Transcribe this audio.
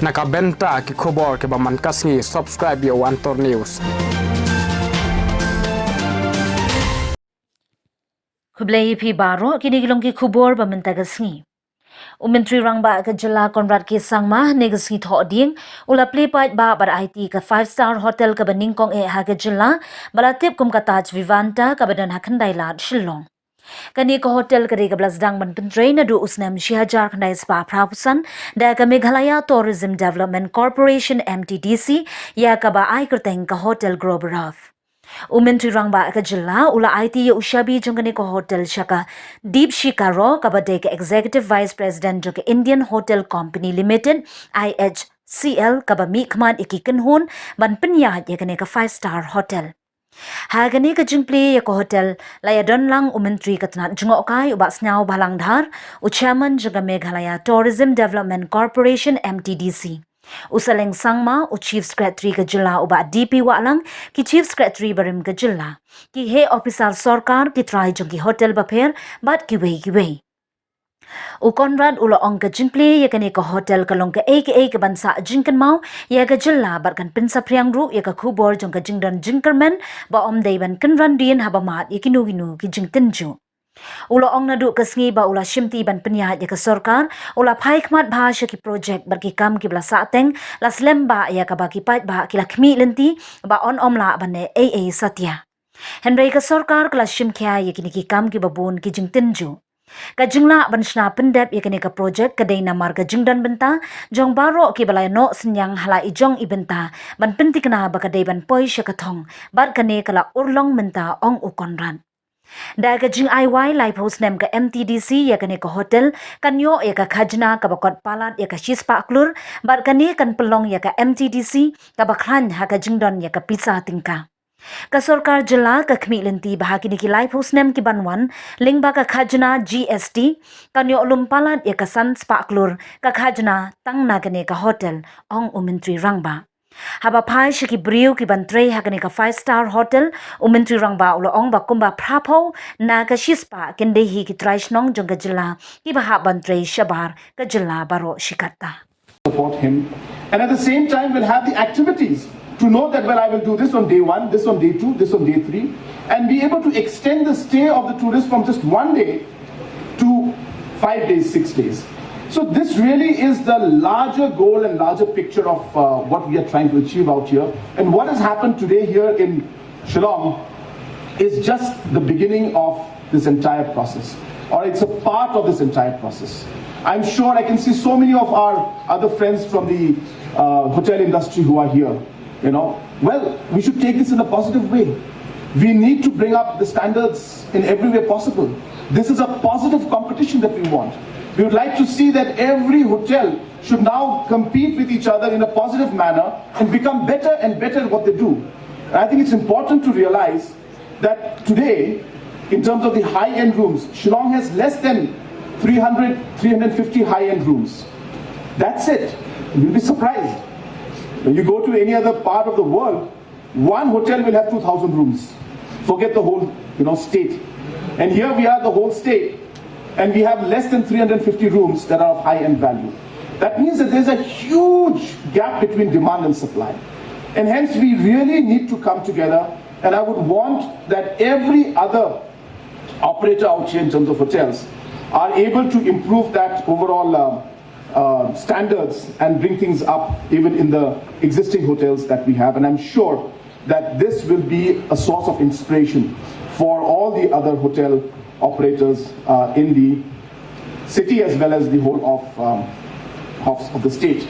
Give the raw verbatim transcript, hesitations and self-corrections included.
Na ka bynta ki khubor kiba man ka sngi, subscribe ïa u Antor News. Khublei ïa phi baroh, kine ki long ki khubor ba mynta ka sngi. U Myntri Rangbah ka jylla Conrad K Sangma, ne ka sngi Thohdieng, u la plie paidbah bad aiti ka five star hotel kaba nyngkong eh ha ka jylla, ba la tip kum ka Taj Vivanta, kaba don ha Khyndailad, Shillong. Kane ka hotel ka dei kaba la sdang ban pyntrei naduh u snem shi hajar khyndai spah phra phew san da ka Meghalaya Tourism Development Corporation, M T D C, ïa kaba ai kyrteng ka Hotel Groveruff. U Myntri Rangbah ka jylla u la aiti ïa u shabi jong kane ka hotel sha ka Deepshikha Roy, kaba dei ka Executive Vice President jong ka Indian Hotel Company Limited, I H C L, kaba mihkhmat ïa ki kynhun ban pynïaid ïa kane ka five star hotel. Ha kane ka jingplie ïa ka hotel, la ïadon lang u Myntri ka tnat jngohkai u Bah Sniawbhalang Dhar, u Chairman jong ka Meghalaya Tourism Development Corporation, M T D C, u Saleng Sangma, u Chief Secretary ka jylla u Bah D P Wahlang, ki Chief Secretary barim ka jylla, ki heh ophisar sorkar, ki trai jong ki hotel bapher bad kiwei kiwei. U Conrad u la ong ka jingplie ïa kane ka hotel ka long kaei kaei kaban sah jingkynmaw ïa ka jylla bad kan pynsaphriang ruh ïa ka khubor jong ka jingdon jingkyrmen ba ym dei ban kynran dien haba mad ïa kino kino ki jingtynjuh. U la ong naduh ka sngi ba u la shimti ban pynïaid ïa ka sorkar, u la phai khmat bha sha ki projek bad ki kam kiba la sahteng, la slem bha ïa kaba ki paidbah ki la khmih lynti ba yn ym lah ban leh ei ei satia. Hynrei ka sorkar ka la shim khia ïa kine ki kam kiba bun ki jingtynjuh. Ka jinglah ban shna pyndep ïa kane ka projek ka dei namar ka jingdon bynta jong baroh kiba la ïanoh synñiang ha la i jong i bynta ban pynthikna ba ka dei ban poi sha ka thong, bad kane ka la urlong mynta, ong u Conrad. Da ka jingai wai laiphew snem ka M T D C ïa kane ka hotel, kan ïoh ïa ka khajna kaba kot palat ïa ka shispah klur, bad kane kan pynlong ïa ka M T D C kaba khlaiñ ha ka jingdon ïa ka pisa tyngka. Ka sorkar jylla ka khmih lynti ba ha kine ki laiphew snem kiban wan, lyngba ka khajna G S T, kan ïoh lum palat ïa ka san spah klur ka khajna tang na kane ka hotel, ong u Myntri Rangbah. Haba phai sha ki briew kiban trei ha kane ka five star hotel, u Myntri Rangbah u la ong ba kumba phraphew na ka shispah kin dei hi ki trai shnong jong ka jylla kiba hap ban trei shabar ka jylla baroh shi katta. Support him. And at the same time, we'll have the activities to know that, well, I will do this on day one, this on day two, this on day three, and be able to extend the stay of the tourist from just one day to five days, six days. So this really is the larger goal and larger picture of uh, what we are trying to achieve out here. And what has happened today here in Shillong is just the beginning of this entire process, or it's a part of this entire process. I'm sure I can see so many of our other friends from the uh, hotel industry who are here. You know, well, we should take this in a positive way. We need to bring up the standards in every way possible. This is a positive competition that we want. We would like to see that every hotel should now compete with each other in a positive manner and become better and better at what they do. And I think it's important to realize that today, in terms of the high-end rooms, Shillong has less than three hundred, three hundred fifty high-end rooms. That's it. You'll be surprised. When you go to any other part of the world, one hotel will have two thousand rooms. Forget the whole, you know, state. And here we are, the whole state, and we have less than three hundred fifty rooms that are of high-end value. That means that there's a huge gap between demand and supply. And hence, we really need to come together. And I would want that every other operator out here in terms of hotels are able to improve that overall uh, uh, standards and bring things up even in the existing hotels that we have. And I'm sure that this will be a source of inspiration for all the other hotel operators uh, in the city as well as the whole of, um, of, of the state.